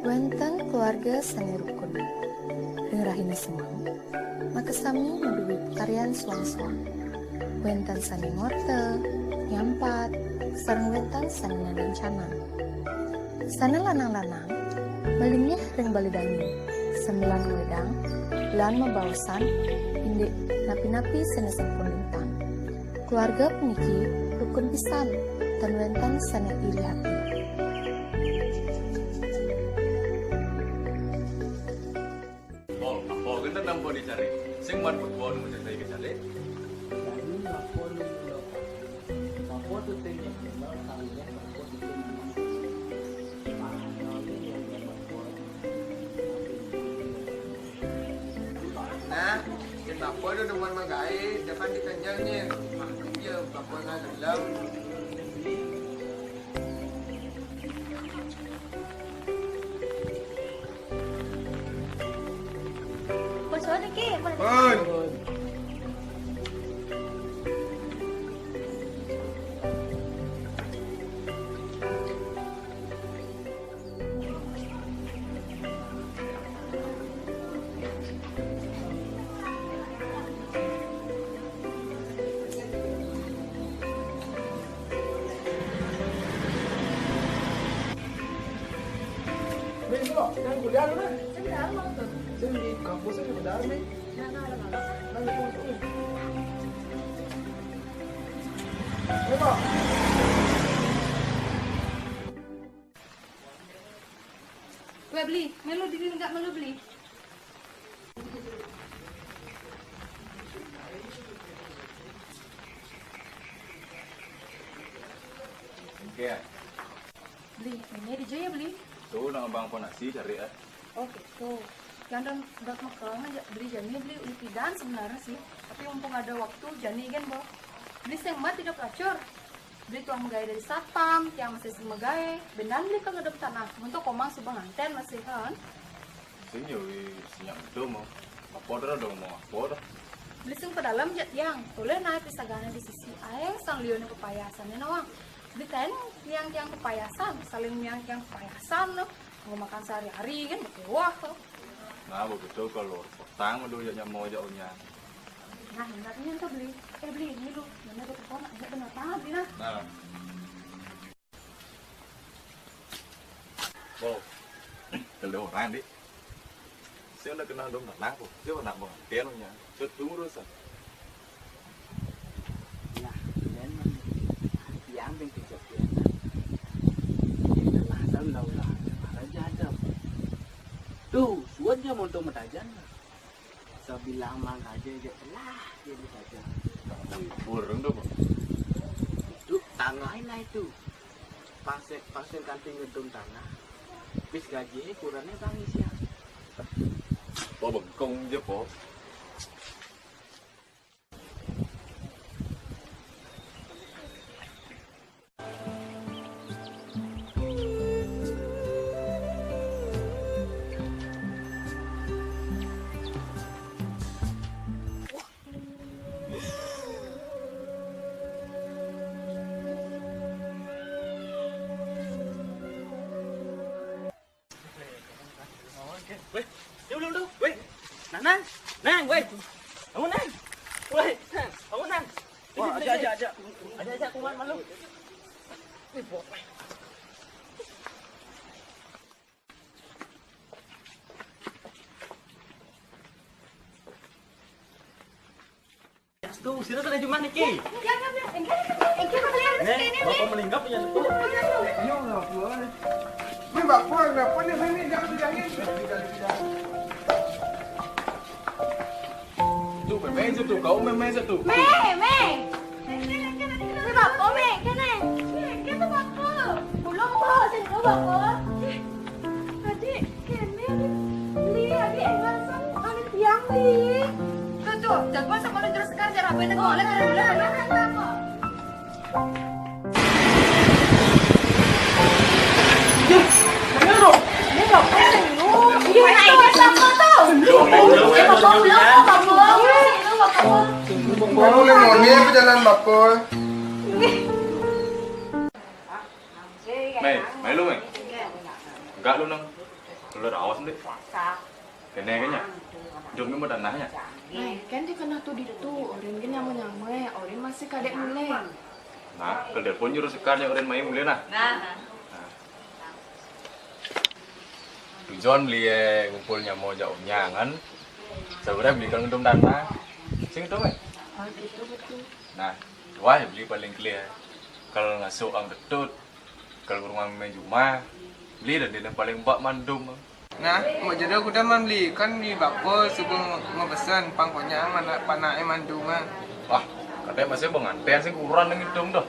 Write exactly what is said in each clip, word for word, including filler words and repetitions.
Wénten keluarga sané rukun. Ring rahina semeng, makasami madué pakaryan soang-soang. Wénten sané ngorta, nyampat, sareng wénten sané nandang canang. Sané lanang-lanang malinggih ring balé dangi, sambilang ngwedang lan mabaosan indik napi-napi sané sampun lintang. Keluarga puniki rukun pisan, tan wénten sané iri ati. Pol, apa kita nampa dicari? Sing mat butuh nu mencari kecari. Nah, kita apa tu demen magaé, jangan dikenjangnya. Maklum ya, bapa nak dalam. Pun. Nih, Bro, yang kuliah lu, nih. Sini, anu, tuh. Sini di kampusnya di Bedar, nih. Nah, nah, nah, nah. Nah, di kampus, nih. Nih, Bro. Wéh, Bli, melu dini enggak melu, Bli? Oke. Bli, ini di Jaya, Bli. Tuh, nang abang pun nasi cari, eh. Oh, gitu. Yang dong, dong makan aja, Bli jani, Bli, uyu pidan sebenarnya sih. Tapi mumpung ada waktu, jani kan, Bo. Bli sing mat tidak pelacur. Beli tuang magaé dari satpam, tiang masih sing magaé, benan beli ka ngedum tanah, mun to komang suba nganten masih kan. Sing yo, wi, sing nyak ngedum, oh. Apa dah dong mau apa dah? Beli sing pedalem ja tiang, toleh naé pisagané di sisi aé sang liuné pepayasané nawang. Beli taén tiang-tiang pepayasan, saling tiang-tiang pepayasan, no. Mau makan sehari-hari kan, betul wah, no. Nah, begitu kalau petang dulu ya mau aja unya. Nah, enggak ini tuh beli. Eh, beli ini lu. Mana tuh kepala? Enggak benar banget, Dina. Nah. Wow. Telu orang, Dik. Saya udah kenal dong, kenal aku. Dia pernah pengantin punya. Saya tunggu urusan. Nah, dan yang penting kejadian. Ini adalah tahun lalu lah. Raja ada. Tuh, suat dia mau untung metajan. Sabilang mang aja aja telah dia saja. Burung tuh, Pak. Itu tangahin lah itu. Pasir, pasir kanti ngedum tanah. Pis gaji kurangnya bang isi. Po bengkong aja, po. Weh, dia belum tuh. Weh, Nang, Nang, Nang, weh, bangun, Nang. Weh, Nang, bangun, Nang. Wah, aja, aja, aja. Aja, aja, kuman malu. Weh, buat, weh. Tuh, sira sudah cuma niki. Ya, ya, ya. Engke, engke, engke, engke. Nih, bapak meninggal punya tuh. Ini bapak, bapak nih, ini jangan pegangin. Tuh, main-main situ, kau main-main situ. Mé, mé. Ini bapak, mé, kene. Ini tuh bapak. Pulang, Bos, itu bapak. Adik, kéné, Adik. Li, Adik, énggal sang, ané tiang, Li. Tuh, tuh, jagoan sama lu terus sekar, jar apa ini, boleh, boleh, boleh. Iya, bener dong. Ini nggak penting, lu. Iya, nah, itu siapa tuh? Lu, lu, lu, lu, lu, lu, lu, lu, lu. Mau lemone apa jalan, Bapak? Mei, mei lu, mei. Gak lu nang keluar awas ndek. Kene kene. Jom mau tanahnya. Nah, kan dia kena tu ditu, orang kan nyama-nyama, orang masih kadek mulai. Nah, kalau telepon juru sekarnya orang main mulai nah. Nah. Tujuan beli eh, ngumpul nyama jak unyangan. Sebenarnya beli kalau ngedum tanah. Sing ngedum eh. Oh, gitu betul. Nah, wah beli paling clear. Kalau ngasuh ang detut, kalau rumah main jumah, beli dan dia paling bak mandum. Nah, mau jadi aku dah man beli kan di bapa subuh nge- ngepesan pangkonya mana panai mandum ah. Wah, katanya masih pengantin sih kurang dengan itu dah.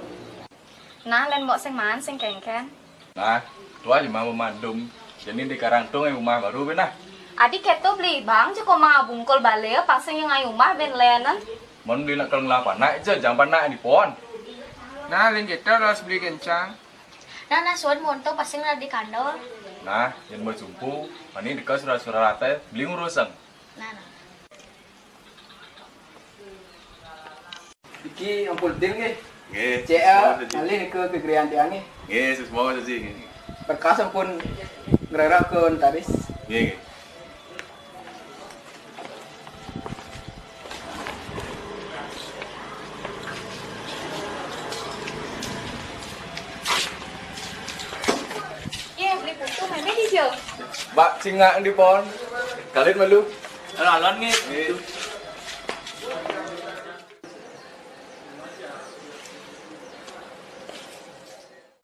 Nah, len mbok sing man sing kengken. Nah, tu aja mau mandum. Jadi di karang tu yang rumah baru benah. Adi keto beli bang, ceko ma bungkul bale, pasang yang ayu mah ben lenen. Mon beli nak kalau ngelapa nak aja, jangan panak di pohon. Nah, lain kita harus beli kencang. Nah, nah, suan monto pasang lah di kandol. Nah, yang mau jumpu, mani dekat surah-surah rata, beli ngurusang. Nah, nah. Iki ampun din nggih. Nggih. C A, suwun, Haji. Ngalih ke kegerian tiang nggih. Nggih, sesmoga, Haji, nggih. Berkas ampun ngerera ke notaris. Nggih, nggih. Ye, beli putu meme di jo. Mbak, singak di pohon. Kalian malu. Alon nggih. Nggih.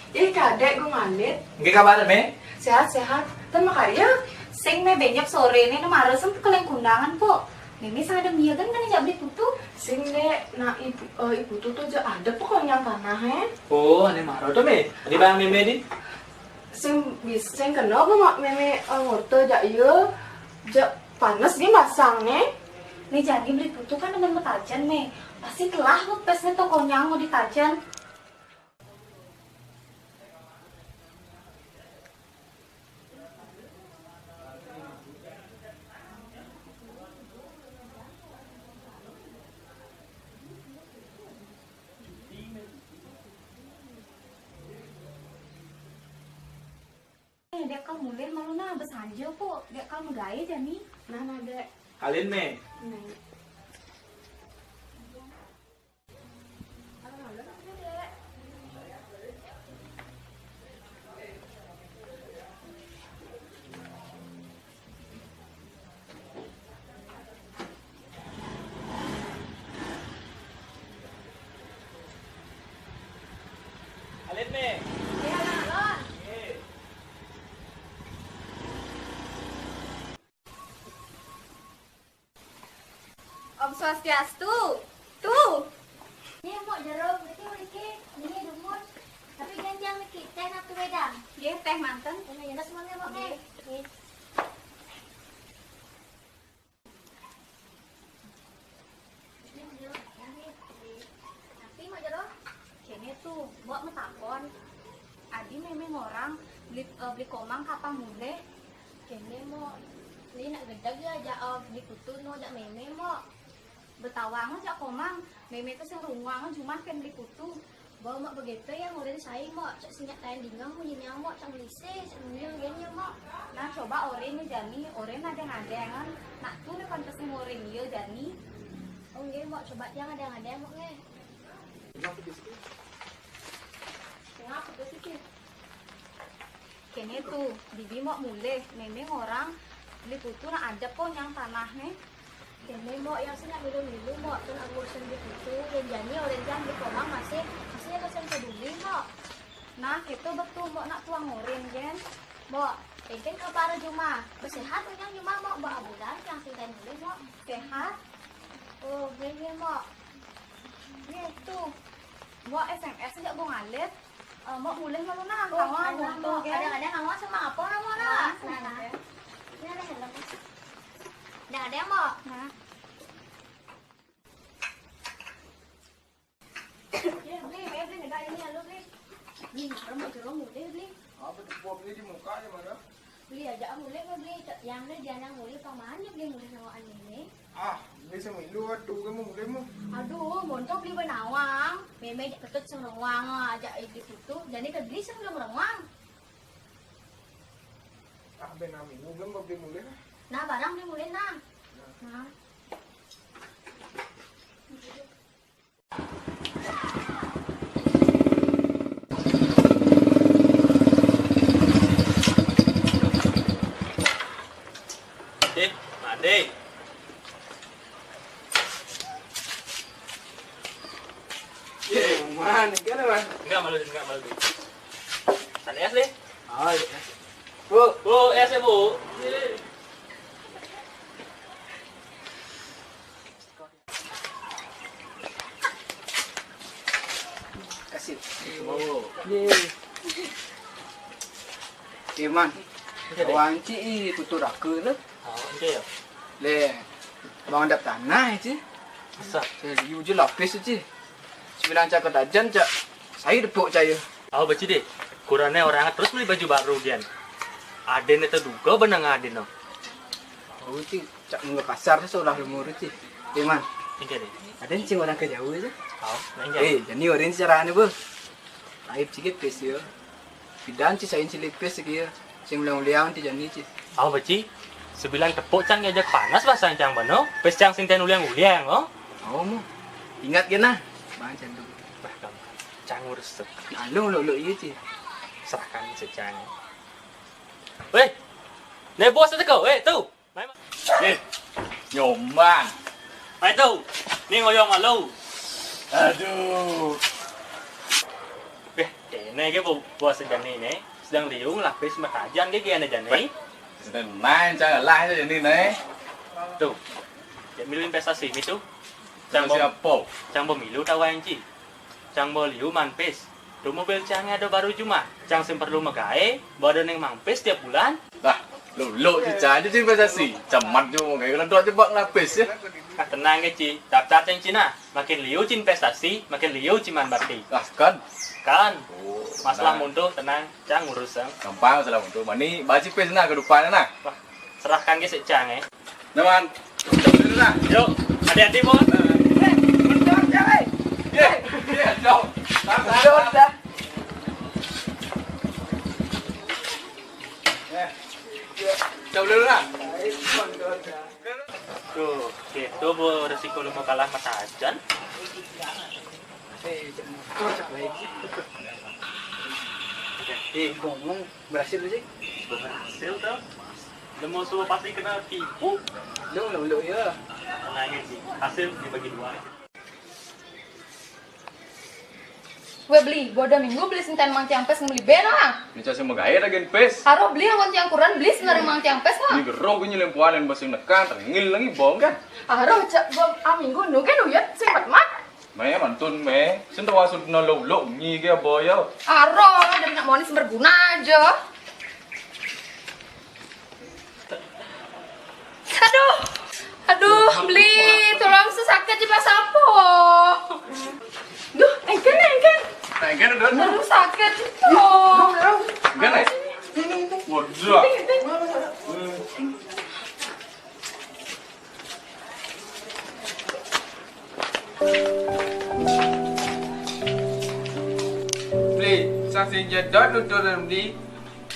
Ih, kadek gue ngalit. Nggih kabar, Me? Sehat-sehat. Ten makarya? Sing me benyek sore ne, ne mara sem keleng kundangan po. Nene sada mia kan kan jak beli putu. Sing ne, nak ibu, eh, ibu tu tu je ada pokoknya tanah, eh. Oh, ane mara to, Me? Ane bang Meme di? Sing bis, sing kena apa mak Meme, eh, ngorta jak iya, jak panas ge masang ne. Ne jani beli putu kan dengan metajan, Me. Pasti telah ngepes ne toko nyang mau ditajan. Eh, dek kal mulih malu nah, besanja po. Dek kal megai jani. Nah, nah, dek. Kalin, Me. Nah. Alit, Me. Iya, Bang Alon. Iya. Om Swastiastu. Tuh. Ini mau jeruk, mriki, mriki. Ini dumun. Tapi jangan, jangan mriki, teh natu wedang. Nggih, teh manten. Ini jelas semuanya, Mbok, nggih. Nggih. Tapi mak jero, kene tuh, mbok metakon. Adi meme ngorang beli, eh, beli komang kapan mulih. Kene mo, ni nak gedeg ya, jak, eh, beli putu no, jak meme mo. Betawang jak komang, meme tuh sing runguang, cuma ken beli putu. Bawa mak begitu ya, ngorin sai mak, cak sinyak tain dingang, munyi nyamuk, cak melise, cak nuyul, gen ya mak. Nah, coba orin ni jani, orin ada ngadengan. Nak tu ni pantas ni ngorin ya jani. Oh, nggih, mak, coba dia ngadeng-ngadeng, mak, nggih. Tengah aku tu sikit. Kene tu, bibi mak mulih, meme ngorang beli putu nak ajab po nyang tanah ne. Kene mak, yang sing nak milu-milu mak, tu nak ngurusin beli putu, yang jani orang jam beli komang masih, masih ada sen peduli mak. Nah, itu betul mak nak tuang ngorin jen. Mak, engken ke para jumah, besehat unyang jumah mak, mak abulan yang sing mulih mak, sehat. Oh, nggih, nggih, mak. Nggih, tu. Mak S M S jak bong alit. Eh, mak mulih malu nah, oh, kawan alah, untuk mak. Kadang-kadang kawan sama apa nama nah? Nah, nah. Nah, nah. Ini ada helm. Kadang-kadang, mak. Nah. Ya, beli, ya, beli, negak ini, halo, beli. Beli, marah, mak, jorong, mulih, beli. Apa tu, buat beli di muka aja, mana? Beli aja, mulih, beli. Yang ni, dia yang mulih, paman, dia beli, mulih, nawaan ini. Ah, beli semilu, aduh, kamu mulai mu. Aduh, montok beli benawang. Meme jak ketut sing rengwang, ajak ide putu. Jadi ke beli sing belum rengwang. Nah, barang beli mulih, nah. Nah. Eh, Ade. Eh, mana? Gimana, Bang? Enggak malu, enggak malu. Tadi es deh. Oh, iya. Bu. Bu, es ya, Bu. Kasih. Oh. Ye. Iman. Iya, deh. Wan ci i tutur aku tu. Oh, iya ya. Le, bang dap tanah ci. Masa? Saya liu je lapis ci. Sebilang cakap tajan cak. Saya depuk caya. Oh, baca deh. Kurangnya orang terus beli baju baru gian. Ada ni terduga benang ada no. Oh, ci. Cak mula kasar tu seolah lumur tu, Ci. Eh, Man. Ingat deh. Ada cing orang ke jauh je. Oh, nah, ingat. Eh, jadi orang caranya, Bu. Lain sikit pes ya. Pidan ci sain cilik pes lagi ya. Sing uliang-uliang ti jani ci. Oh, baca. Sebilang tepuk cang ajak panas basang cang bano. Pes cang sing ten uliang-uliang, oh. Oh, mu. Ingat ke nah? Bang cang tu. Bah, kamu. Cang urus tu. Lalu, lo, lo, iya ci. Serahkan secang. Weh. Ne bos tu kau. Weh, tu. Mai, mai. Eh, nyombang. Mai tu. Ni ngoyong malu. Aduh. Eh, kene ke bu-, bos jani ne. Sedang liu ngelapis makajan ke kene jani. Sedang main cara lah je jani ne. Tu. Dia milu investasi mi tu. Cang investasi bom-, apa? Cang bom milu tawa enci. Cang bom liu man pes. Tu mobil cang ada baru cuma. Cang sing perlu megae, baru neng mang pes tiap bulan. Lah, lo lo ci cang je investasi. Cemat je mau kayak kena dua jebak lapis ya. Ah, tenang ke ci. Daftar cang Cina. Makin liu ci investasi, makin liu ci man berarti. Ah, kan. Kan. Oh, masalah nah. Muntuh tenang, cang ngurus cang. Gampang masalah muntuh. Mani baci pes nah ke depan nah. Wah, serahkan ke si cang eh. Naman. Nah. Yuk, hati-hati, Bos. Eh, mundur, cewek. Ye, ye, jauh. Mundur, dah. Eh, jauh dulu, nah. Tuh, gitu, Bu, resiko lu mau kalah sama Tarzan. Eh, jangan. Cocok lagi. Eh, ngomong, berhasil sih? Berhasil, tuh. Udah mau semua pasti kena tipu. Lu, lu, lu, ya. Tenang aja. Hasil dibagi dua aja. Weh, beli, bodoh minggu beli sing ten mang tiang pes beli beno ah. Ni casi megae lagi pes. Haro beli anggon tiang kuran beli sing dari mang tiang pes ah. Ni gero gini lempuan yang besi nekan, tengil lagi bong kan. Haro cak bom ah minggu nu kan uyat sing mat mat. Me mantun me, sing tawa sun no lo lo ngi ge boyo. Haro, dari nak monis berguna aja. Aduh, aduh, beli, tolong sesakit di pas apa? Duh, engken, engken. Engken, udah, udah. Aduh, sakit itu. Engken, eh? Waduh. Beli, saksi jedot nuturun beli.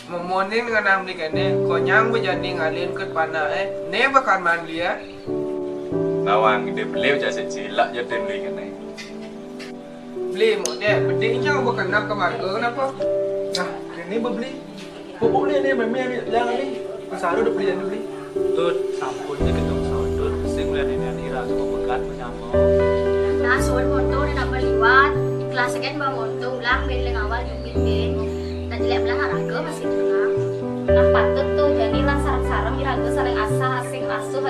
Memoning ngenang beli kene, konyang bejani ngalin ke panah eh. Ne bakal man beli eh. Nawang gede beli ucap secilak jadi beli kene. Beli mau deh, bedi nyang bakal nak ke marga kenapa? Nah, ini bebeli. Pupuk ni, ni, mami, ni, yang ni. Pesaru dah beli, dah beli. Tut, sampun je ketung saudut. Sing ulian ini ira tu pegat menyama. Nah, suruh motor dah nak beliwat. Kelas sekian bawa motor ulang, ben leng awal nyupit, ben. Dan jelek belang harga masih tenang. Nah, patut tu, jadi lah sarang-sarang iraga saling asah, asing asuh.